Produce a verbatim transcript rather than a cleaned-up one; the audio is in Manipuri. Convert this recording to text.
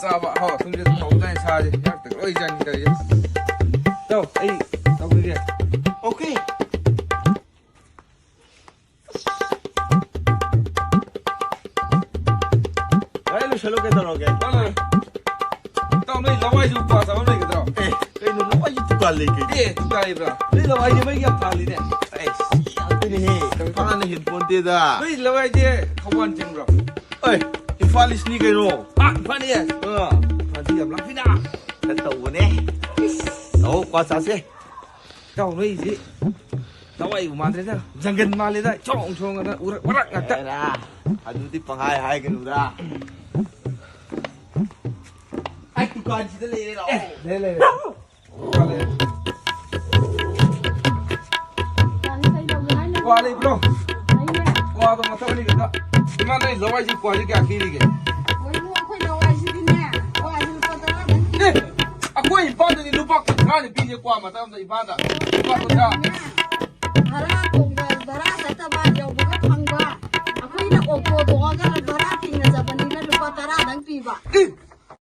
ꯆꯥꯕ ꯑꯍꯥꯎ ꯑꯊꯨꯝꯁꯦ ꯑꯗꯨꯝ ꯍꯧꯗꯥꯏ ꯁꯥꯁꯦ ꯍꯤꯗꯥꯛꯇ ꯂꯣꯏ ꯆꯪꯈꯤꯗꯧꯔꯤꯁꯦ꯫ ꯇꯧ ꯑꯩ ꯇꯧꯈꯤꯒꯦ꯫ ꯑꯣꯀꯦ꯫ ꯂꯣꯏ ꯂꯣꯏꯁꯜꯂꯨ ꯀꯩꯗꯧꯔꯒꯦ? ꯂꯣꯏ ꯂꯣꯏ꯫ ꯏꯇꯥꯎ ꯅꯣꯏ ꯂꯋꯥꯏꯁꯨ ꯀ꯭ꯋꯥ ꯆꯥꯐꯝ ꯂꯩꯒꯗ꯭ꯔꯣ? ꯑꯦ ꯀꯩꯅꯣ ꯂꯋꯥꯏꯁꯨ ꯗꯨꯀꯥꯟ ꯂꯩ ꯀꯩꯅꯣ? ꯑꯦ ꯗꯨꯀꯥꯟ ꯂꯩꯕ꯭ꯔꯣ? ꯅꯣꯏ ꯂꯋꯥꯏꯁꯦ ꯃꯩ ꯌꯥꯝ ꯄꯥꯜꯂꯤꯅꯦ꯫ ꯑꯩꯁ ꯌꯥꯗꯣꯏꯅꯦꯍꯦ꯫ ꯏꯝꯐꯥꯜꯅ ꯍꯦꯟ ꯄꯣꯟꯇꯦꯗ꯫ ꯅꯣꯏ ꯂꯋꯥꯏꯁꯦ ꯊꯧꯕꯥꯜ ꯆꯤꯡꯕ꯭ꯔꯣ? ꯑꯦ ꯏꯝꯐꯥꯜ ꯏꯁꯅꯤ ꯀꯩꯅꯣ꯫ ꯑꯥ ꯏꯝꯐꯥꯜ ꯏꯁ꯫ ꯑꯥ꯫ ꯑꯗꯨ ꯌꯥꯝ ꯂꯥꯞꯄꯤꯅ꯫ ꯈꯔ ꯇꯧꯕꯅꯦ꯫ ꯂꯥꯛꯑꯣ ꯀ꯭ꯋꯥ ꯆꯥꯁꯦ꯫ ꯏꯇꯥꯎ ꯅꯣꯏꯁꯤ ꯂꯋꯥꯏꯕꯨ ꯃꯥꯟꯗ꯭ꯔꯦꯗ, ꯖꯪꯒꯜ ꯃꯥꯜꯂꯦꯗ, ꯆꯣꯡ ꯆꯣꯡꯉꯗ ꯎꯔꯛ ꯋꯥꯔꯛ ꯉꯥꯛꯇ꯫ ꯑꯦꯔꯥ, ꯑꯗꯨꯗꯤ ꯄꯪꯍꯥꯏ ꯍꯥꯏꯒꯅꯨꯗ꯫ ꯑꯩ ꯗꯨꯀꯥꯟꯁꯤꯗ ꯂꯩꯔꯦ, ꯂꯥꯛꯑꯣ꯫ ꯑꯦ, ꯂꯩꯔꯦ, ꯂꯩꯔꯦ꯫ ꯗꯨꯀꯥꯟ ꯂꯩꯔꯦ꯫ ꯀ꯭ꯋꯥ ꯂꯩꯕ꯭ꯔꯣ? ꯀ꯭ꯋꯥꯗꯣ ꯃꯊꯛ ꯑꯅꯤ ꯈꯛꯇ꯫ ꯏꯃꯥ, ꯅꯣꯏ ꯂꯋꯥꯏꯁꯤ ꯀ꯭ꯋꯥꯁꯤ ꯀꯌꯥ ꯄꯤꯔꯤꯒꯦ? ꯀꯩꯅꯣ, ꯑꯩꯈꯣꯏ ꯂꯋꯥꯏꯁꯤꯗꯤꯅꯦ, ꯀ꯭ꯋꯥꯁꯤ ꯂꯨꯄꯥ ꯇꯔꯥꯗꯪ ꯄꯤ꯫ ꯑꯦ, ꯑꯩꯈꯣꯏ ꯏꯝꯐꯥꯜꯗꯗꯤ ꯂꯨꯄꯥ ꯀꯨꯟꯊ꯭ꯔꯥꯅꯤ ꯄꯤꯔꯤꯁꯦ ꯀ꯭ꯋꯥ ꯃꯇꯝꯗ ꯏꯝꯐꯥꯜꯗ꯫ ꯂꯨꯄꯥ ꯀꯨꯟꯊ꯭ꯔꯥ꯫ ꯍꯔꯥ ꯀꯣꯡꯗ